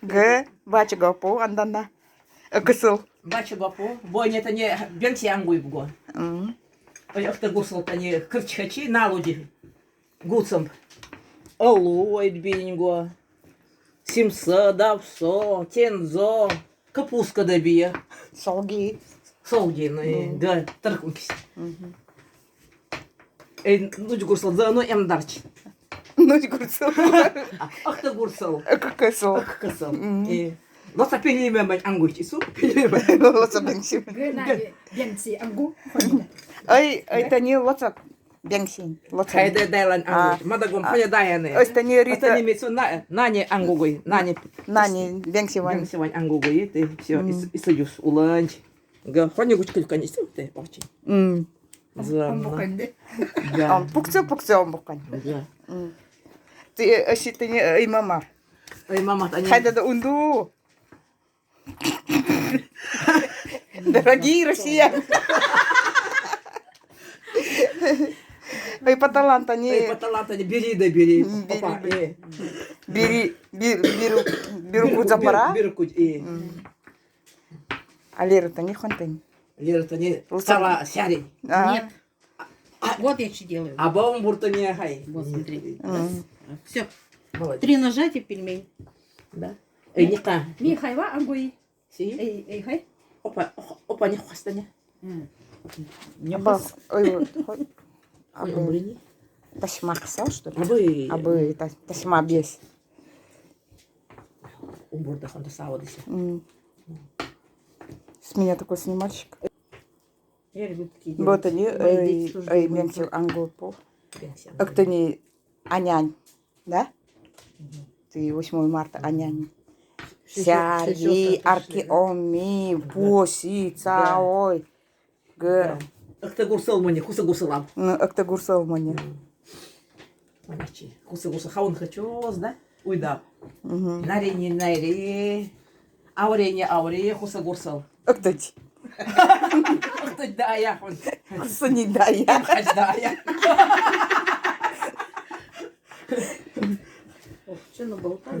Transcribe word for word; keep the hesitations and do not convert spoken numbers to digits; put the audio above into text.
Г, баче го пу, анда на. Э, кысыл. Баче го пу, бо не тани бенкси ангуйб го. М. Ой, охта гурсал тани кырчхачи, налуди. Гуцам. Олу ойд бинь го. Симсо, давсо, тензо, капуска да бия. Солги. Солги, ну и, м, га, тыркункис. Мгм. Эй, нуч гурсал, за, ну, эмдарч. Нуч гурсал. А, охта гурсал. Ок кысыл. Ок кысыл. Мгм. Э, лоца пельмень ангуйчи, су, пельмень. Лоца бенкси. Г, на, бе-, бенкси ангу. Ай, ай, тани лоца бенкси, лоца. Хайде дайлань ангуйчи. Мада гом, а, хайде дайлань. Ой, тани Рита. Тани мецо на, нани ангугой, нани. Нани, бенкси вань. Бенкси вань ангугой, тэ, всё, м, ис-, исаюс уланч. Га, хоньгуч кыльканьыс тэ, овчи. М. Зам. Омбуканьды. Га. Ом, пуксо, пуксо омбукань. Га. М. Тэ, э, эши тани, э, ой, мама. Ой, мама, тани. Хайда да унду. Дорогие россияне. Ой, паталан тани. Ой, паталан тани, бери да бери. М, бери, опа, бери. Э. Бери, бер-, беру, беру кудза пара. Беру кудза, э. М. А Лера тани, хон тани? Лера тани стала сярень. А. Нет. А, вот я что делаю. А баум буртани хай. Вот, смотри. М. Всё. Молодец. Три нажатия, пельмень. Да. Эй, ника. Ми хайва ангуй. Си? Эй, эй, хай. Опа, опа, не хвастани. М. Не хвас-, ой, ой, ой. Ой, абы. Умрини. Тасьма кысал, что ли? Абы. Абы, та-, тасьма бес. Умбурда хонда савадыся. М. С меня такой снимальщик. Я люблю такие девочки. Вот они, мои дети тоже любят. Эй, эй, бенкси ангуй пу. Бенкси ангуй. Ок тани анянь, да? Мгм. Тэ восьмого марта анянь. Сярьи, арки оми, боси, цаой. Г. Охта гурсал мани, хуса гурсал аб. Ну, охта гурсал мани. М. Маничи. Хуса гурсал, хаун хачоз, да? Уйдаб. Мгм. Нарини, нари. Аврени, аври, хуса гурсал. Охтач. Охтач да ая хон. Хуса ни да ая. Хач да ая. Ох, чё наболтал?